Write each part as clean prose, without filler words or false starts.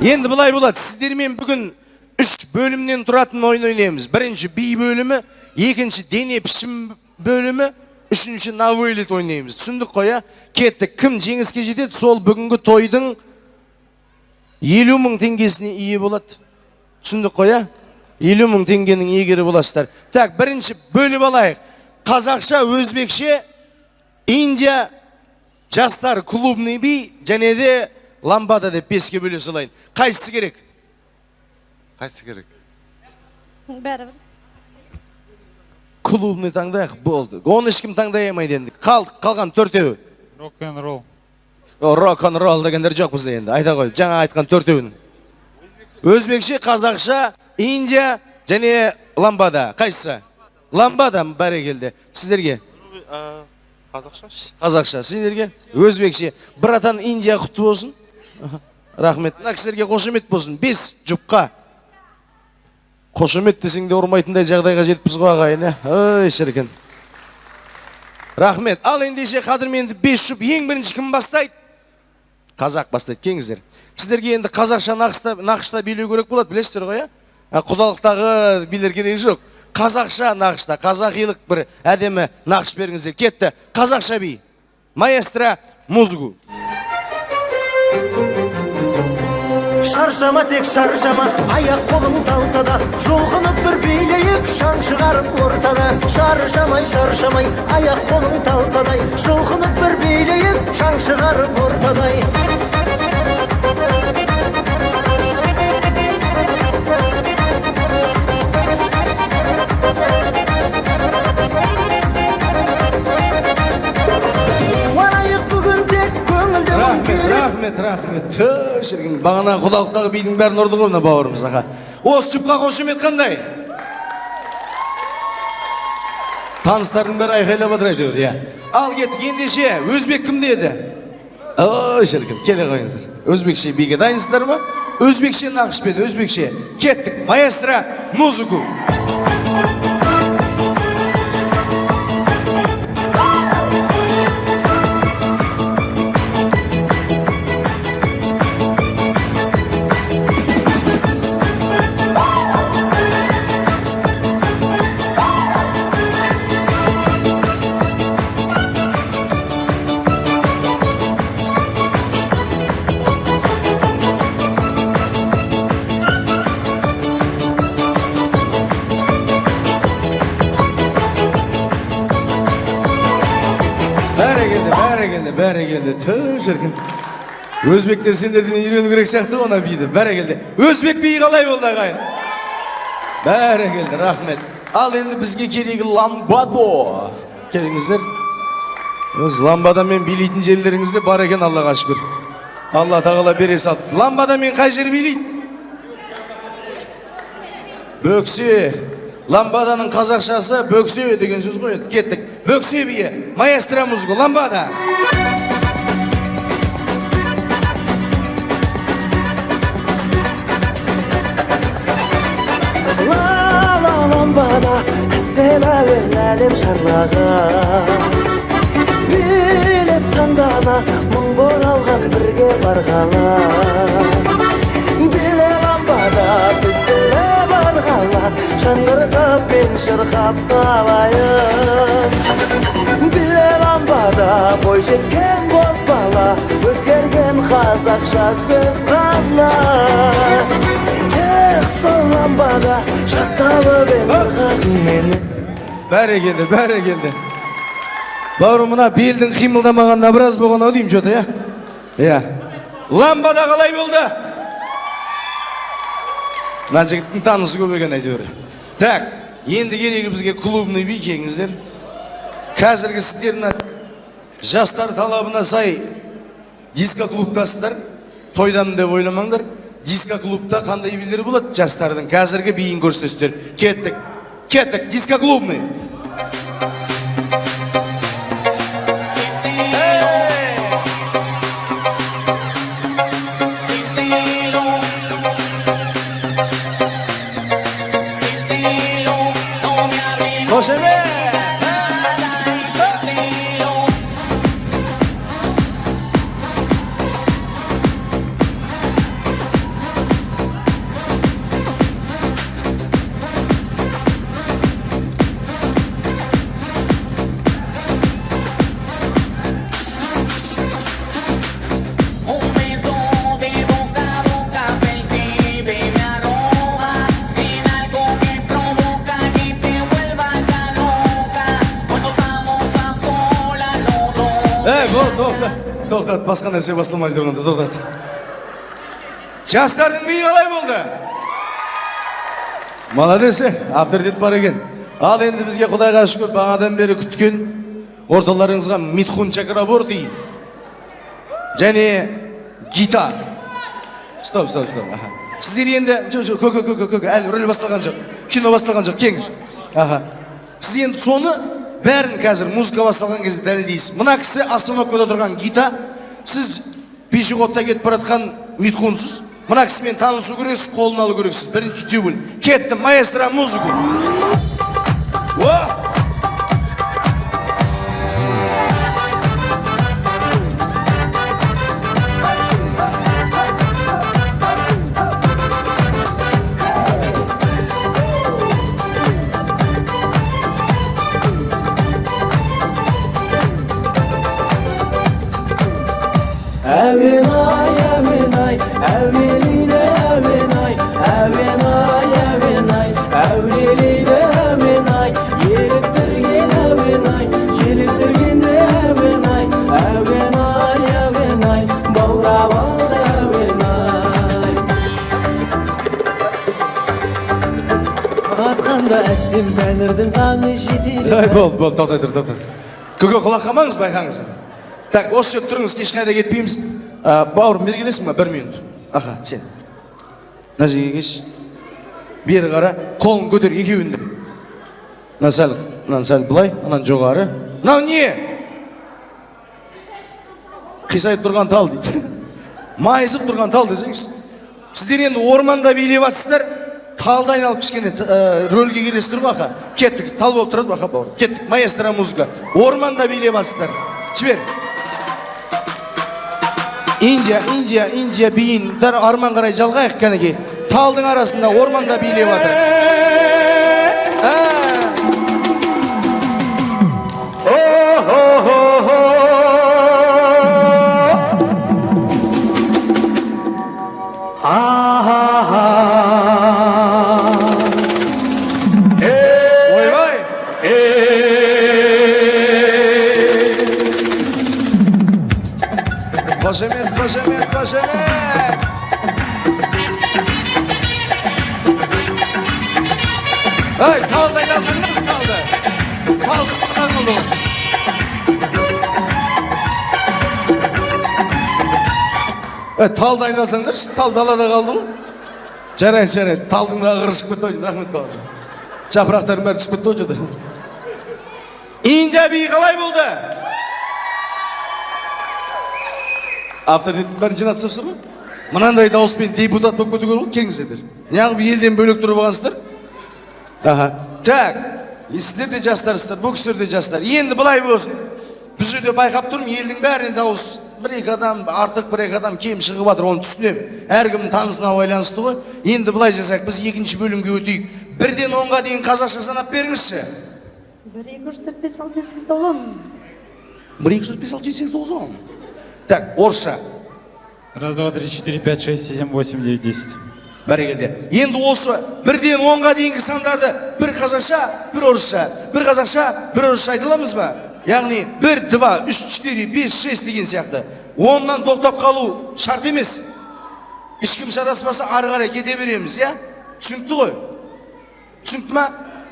Енді былай болады, сіздермен бүгін үш бөлімнен тұратын ойын ойнаймыз. Бірінші би бөлімі, екінші дене пішім бөлімі, үшінші на вылет ойнаймыз. Түсіндік қой, иә? Кеттік. Кім жеңіске жетеді, сол бүгінгі тойдың 50 мың теңгесіне ие болады. Түсіндік қой, иә? 50 мың теңгенің иегері боласыздар. Так, бірінші бөліп алайық. Қазақша, өзбекше, Индия, жастар клубный би және де ламбада деп беске бөле салайын. Қайсысы керек? Қайсысы керек? Бәрібір. Клубный таңдайық, болды. Оны ешкім таңдай алмайды енді. Қалған төртеуі. Рок н ролл. Рок н ролл дегендер жоқ бізде енді. Айта қой, жаңа айтқан төртеуінің. Өзбекше, қазақша, Индия және ламбада. Қайсысы? Ламбада, бәрекелді. Сіздерге? Қазақша. Қазақша. Сіздерге? Өзбекше. Братан, Индия құтты болсын. Рахмет. Мына кісілерге қошемет болсын. 5 жұпқа. Қошемет десең де ұрмайтындай жағдайға жетіппіз ғой, ағайын, ә? Ой, шіркін. Рахмет. Ал ендеше қадірменді 5 жұп ең бірінші кім бастайды? Қазақ бастайды. Келіңіздер. Сіздерге енді қазақша нақышта билеу керек болады, білесіздер ғой, ә? Құдалықтағы билер керегі жоқ. Қазақша нақышта, қазақилық бір әдемі нақыш беріңіздер. Кетті. Қазақша би. Маэстро, музыку. Шаршама, тек шаршама, аяқ қолың талса да, жұлқынып бір билейік, шаң шығарып ортада. Шаршамай, шаршамай, аяқ қолың талса да, жұлқынып бір билейік, шаң шығарып ортадай. Қуанайық бүгін тек көңілді мың керек. Рахмет, рахмет. Тү, шіркін, бағана құдалықтағы бидің бәрін ұрды ғой мына бауырымыз, аға. Осы жұпқа қошемет қандай? Таныстардың бәрі айқайлап отыр әйтеуір, иә. Ал кеттік, ендеше, өзбек кім деді? Ой, шіркін, келе қойыңыздар. Өзбекше биге дайынсыздар ма? Өзбекше нақышпен, өзбекше. Кеттік, маэстро, музыку. Бәрекелді, бәрекелді, бәрекелді. Тү, шіркін. Өзбектер сендерден үйрену керек сияқты ғой ана биді. Бәрекелді. Өзбек биі қалай болды, ағайын? Бәрекелді, рахмет. Ал енді бізге керегі ламбадо. Келіңіздер. Өз ламбадамен билейтін жерлеріңіз де бар екен, Аллаға шүкір. Алла тағала бере салды. Ламбадамен қай жер билейді? Бөксе. Ламбаданың қазақшасы бөксе деген сөз ғой енді. Кеттік. Бөксе биі. Маэстро, музыка. Ламбада. Ла ла ламбада, әсем әуен әлем шарлаған. Билеп таңдана, мың боралған бірге барғала. Биле ламбада, тізіле барғала, жаңғыртып мен шырқап салайын. Биле ламбада, бой жеткен бозбала, өзгерген қазақша сөз ғана. Эх, сол ламбада, шатталып ем ырғағыңмен. Бәрекелді, бәрекелді. Бауырым, мына белдің қимылдамағанына біраз болған ау деймін, что-то, иә? Иә. Ламбада қалай болды? Мына жігіттің танысы көп екен әйтеуір. Так, енді керегі бізге клубный би, келіңіздер. Қазіргі сіздер мына жастар талабына сай диско клубтасыздар. Тойдамын деп ойламаңдар. Диско клубта қандай билер болады? Жастардың қазіргі биін көрсетесіздер. Кеттік. Кеттік, диско клубный. Қошемет! Тоқтат, басқа нәрсе басталмай тұрғанда тоқтат. Жастардың биі қалай болды? Молодец, авторитет бар екен. Ал енді бізге, құдайға шүкір, бағанадан бері күткен орталарыңызға Митхун Чакраборти және Гита. Стоп, стоп, стоп. Аха. Сіздер енді, жоқ, жоқ, көке, көке, көке, әлі рөл басталған жоқ. Кино басталған жоқ, келіңіз. Аха. Сіз енді соны бәрін қазір музыка басталған кезде дәлелдейсіз. Мына кісі остановкада тұрған Гита, сіз пешеходта кетіп бара жатқан Митхунсыз. Мына кісімен танысу керексіз, қолын алу керексіз. Бірінші дубль. Кетті, маэстро, музыку. О! Әуен ай, әуен ай, әуелейді әуен ай, әуен ай, әуен ай, әурелейді әуен ай, еліктірген әуен ай, желіктірген әуен ай, әуен ай, әуен ай, баурап алды әуен ай. Атқанда әсем тәңірдің таңы жетелеп. Ай, болды, болды, тоқтай тұр, тоқтай тұр. Көке, құлақ қалмаңыз, байқаңыз. Так, осы жерде тұрыңыз, ешқайда кетпейміз. Бауырым, бері келесің ба? Бір минут. Аха, сен. Мына жерге келші. Бері қара, қолын көтер екеуін де. Мына сәл, мынаны сәл былай, мынаны жоғары. Мынау не? Қисайып тұрған тал дейді. Майысып тұрған тал десеңші. Сіздер енді орманда билеп жатсыздар, талды айналып кішкене рөлге келесіздер ғой, аха. Кеттік, тал болып тұрады, аха, бауырым. Кеттік, маэстро, музыка. Орманда билеп жатсыздар. Жібер. Индия, Индия, Индия биін арман қарай жалғайық, кәнекей. Талдың арасында орманда билеп жатыр. А. Ойбай! Қошемет, қошемет, қошемет! Ай, талды айналсаңдаршы, талды. Талды қалды ғой. Ей, талды айналсаңдаршы, тал далада қалды ғой. Жарайды, жарайды, талдың да ығыры шығып кетті ғой, рахмет, бауырым. Жапырақтардың бәрі түсіп кетті ғой жерде. Индия биі қалай болды? Авторитеттің бәрін жинап тастапсыздар ғой. Мынандай дауыспен депутат болып кету керек ғой, келіңіздер. Неғып елден бөлек тұрып алғансыздар? Аха. Так, и сіздер де жастарсыздар, бұл кісілер де жастар. Енді былай болсын. Бұл жерде байқап тұрмын, елдің бәрінен дауыс бір екі адам артық, бір екі адам кем шығып жатыр, оны түсінемін. Әркімнің танысына байланысты ғой. Енді былай жасайық, біз екінші бөлімге өтейік. 1-ден 10-ға дейін қазақша санап беріңізші. 1, 2, 3, 4, 5, 6, 7, 8, 9, 10. 1, 2, 3, 4, 5, 6, 7, 8, 9, 10. Так, орысша. Раз, два, три, четыре, пять, шесть, семь, восемь, девять, десять. Бәрекелді. Енді осы 1-ден 10-ға дейінгі сандарды бір қазақша, бір орысша, бір қазақша, бір орысша айта аламыз ба? Яғни 1, 2, 3, 4, 5, 6 деген сияқты. Оннан тоқтап қалу шарт емес. Ешкім шатаспаса, ары қарай кете береміз, иә? Түсінікті ғой? Түсінікті ма?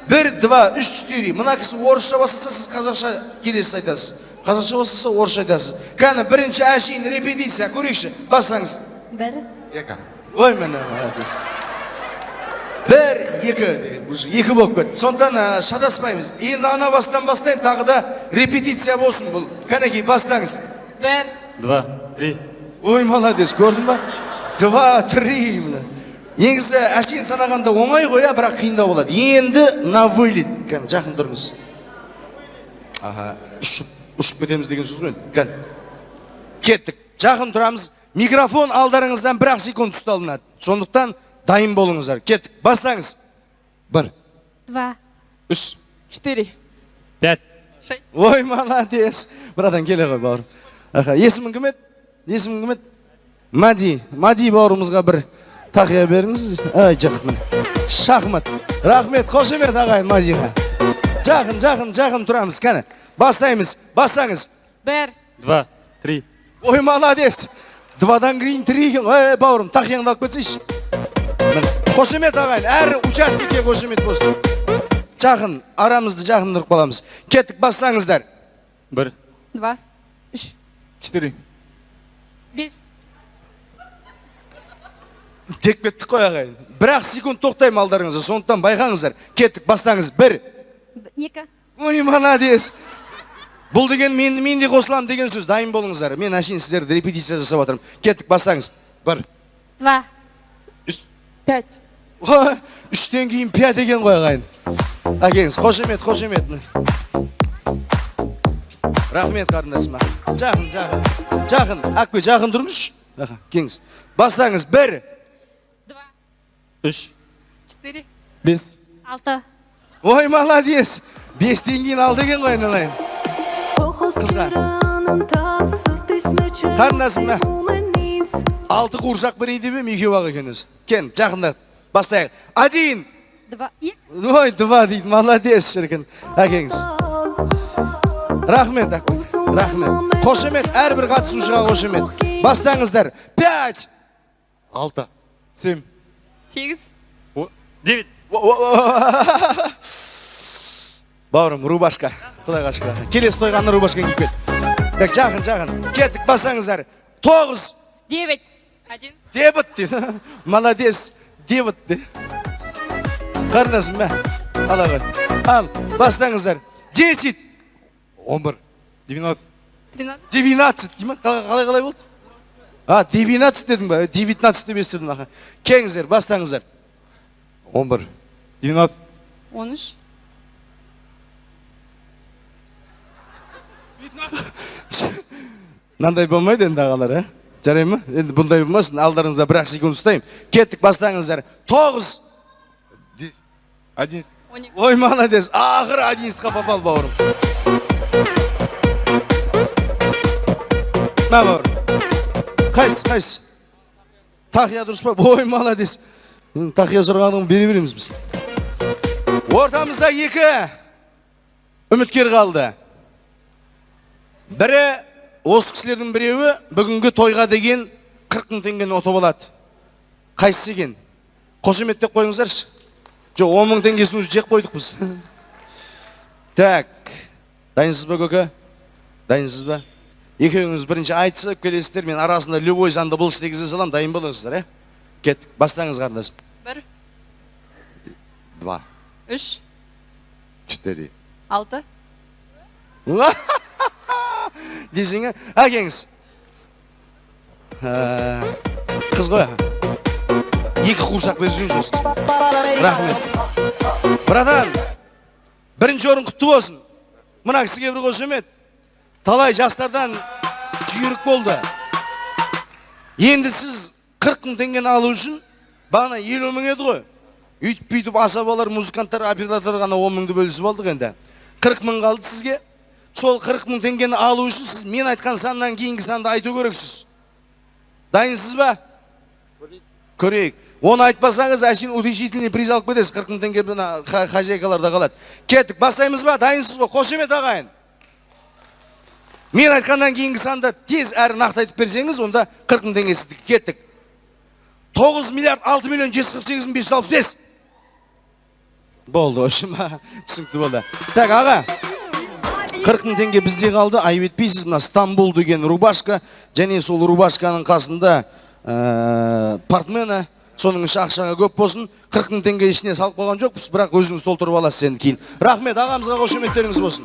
1, 2, 3, 4. Мына кісі орысша бастаса, сіз қазақша келесіз айтасыз. Қазақша бастаса, орысша айтасыз. Кәні, бірінші әшейін репетиция, көрейікші. Бастаңыз. 1. 2. Ой, міне, молодец. 1, 2 деген, уже 2 болып кетті. Сондықтан шатаспаймыз. Енді ана бастан бастаймын, тағы да репетиция болсын бұл. Кәнекей, бастаңыз. 1. Два, три. Ой, молодец, көрдің ба? Два, три, міне. Негізі әшейін санағанда оңай ғой, иә, бірақ қиындау болады. Енді на вылет. Кәне, жақын тұрыңыз. Аха, ұшып, ұшып кетеміз деген сөз ғой енді. Кәне. Кеттік. Жақын тұрамыз. Микрофон алдарыңыздан бір ақ секунд ұсталынады. Сондықтан дайын болыңыздар. Кеттік. Бастаңыз. 1. 2. 3. 4. 5. 6. Ой, молодец. Братан, келе ғой, бауырым. Аха, есімің кім еді? Есімің кім еді? Мади. Мади бауырымызға бір тақия беріңіз. Ай, жақын, міне. Шахмат. Рахмет, қошемет, ағайын, Мадиға. Жақын, жақын, жақын тұрамыз. Кәні, бастаймыз. Бастаңыз. 1. 2, 3. Ой, молодец. Двадан кейін три екен ғой. Ей, бауырым, тақияңды алып кетсейші. Міне. Қошемет, ағайын, әр участникке қошемет болсын. Жақын, арамызды жақындырып қаламыз. Кеттік, бастаңыздар. Бір. Два, үш, Четыре. Бес. Тек кеттік қой, ағайын. Бір-ақ секунд тоқтаймын алдарыңызда, сондықтан байқаңыздар. Кеттік, бастаңыз. Бір. Екі. Ой, молодец. Бұл деген мен де қосыламын деген сөз. Дайын болыңыздар. Мен әшейін сіздерді репетиция жасап жатырмын. Кеттік, бастаңыз. Бір. Два. Үш. Пять. Ой, үштен кейін пять екен ғой, ағайын. Әкеңіз, қошемет, қошемет. Рахмет қарындасыма. Жақын, жақын, жақын, әкпе, жақын тұрыңызшы. Аха, келіңіз. Бастаңыз. Бір. Два, Үш. Четыре, Бес. Алты. Ой, молодец. Бестен кейін алды екен ғой, айналайын. Қызға. Қарындасым, мә. Алты қуыршақ берейін деп едім, екеу ақ екен өзі. Кен, жақында бастайық. Один. Два, екі. Ой, два дейді, молодец, шіркін. Әкеңіз. Рахмет, әкпе. Рахмет. Қошемет, әрбір қатысушыға қошемет. Бастаңыздар. Пять. Алты. Семь. Сегіз. Девять. Бауырым, рубашка. Құдайға шүкір. Келесі тойға ана рубашканы киіп кет. Так, жақын, жақын. Кеттік, бастаңыздар. Тоғыз. Девять. Один. Девять дейді. Молодец. Девять дейді. Қарындасым, мә. Ала ғой. Ал, бастаңыздар. 10. 11. 12. 13. 19 дей ма? Қалай, қалай, қалай болды? А, 19 дедің ба? 19 деп естідім, аха. Келіңіздер, бастаңыздар. 11. 12. 13. Мынандай болмайды енді, ағалар, ә? Жарай ма? Енді бұндай болмасын, алдарыңызда бір ақ секунд ұстаймын. Кеттік, бастаңыздар. Тоғыз. 10. 11. 12. Ой, молодец. Ақыры 11-қа попал, бауырым. Мә, бауырым. Қайсы, қайсы? Тақия дұрыс па? Ой, молодец. Тақия сұрағанын бере береміз біз. Ортамызда екі үміткер қалды. Бірі, осы кісілердің біреуі бүгінгі тойға деген 40 мың теңгені ұтып алады. Қайсысы екен? Қошеметтеп қойыңыздаршы. Жоқ, 10 мың теңгесін уже жеп қойдық біз. Так, дайынсыз ба, көке? Дайынсыз ба? Екеуіңіз бірінші айтысып келесіздер, мен арасында любой санды бұл дегізе саламын, дайын болыңыздар, ә? Кеттік, бастаңыз, қарындасым. Бір. 2. Үш. 4. Алты. Десең, әкеңіз. Қыз ғой. Екі қуыршақ беріп жіберіңізші осы. Рахмет. Братан, бірінші орын құтты болсын. Мына кісіге бір қошемет. Талай жастардан жүйрік болды. Енді сіз 40 мың теңгені алу үшін, бағана 50 мың еді ғой. Үйтіп бүйтіп асабалар, музыканттар, операторлар ғана 10 мыңды бөлісіп алдық енді. 40 мың қалды сізге. Сол 40 мың теңгені алу үшін сіз мен айтқан саннан кейінгі санды айту керексіз. Дайынсыз ба? Көрейік. Оны айтпасаңыз, әшейін утешительный приз алып кетесіз. 40 мың теңге мына хозяйкаларда қалады. Кеттік, бастаймыз ба? Дайынсыз ғой. Қошемет, ағайын. Мен айтқаннан кейінгі санды тез әрі нақты айтып берсеңіз, онда 40 мың теңге сіздікі. Кеттік. 9 миллиард 6 миллион 148 мың 565. Болды, в общем, түсінікті болды. Так, аға. 40 мың теңге бізде қалды, айып етпейсіз. Мына Стамбул деген рубашка және сол рубашканың қасында портмоне, соның іші ақшаға көп болсын. 40 мың теңге ішіне салып қойған жоқпыз, бірақ өзіңіз толтырып аласыз енді кейін. Рахмет, ағамызға қошеметтеріңіз болсын.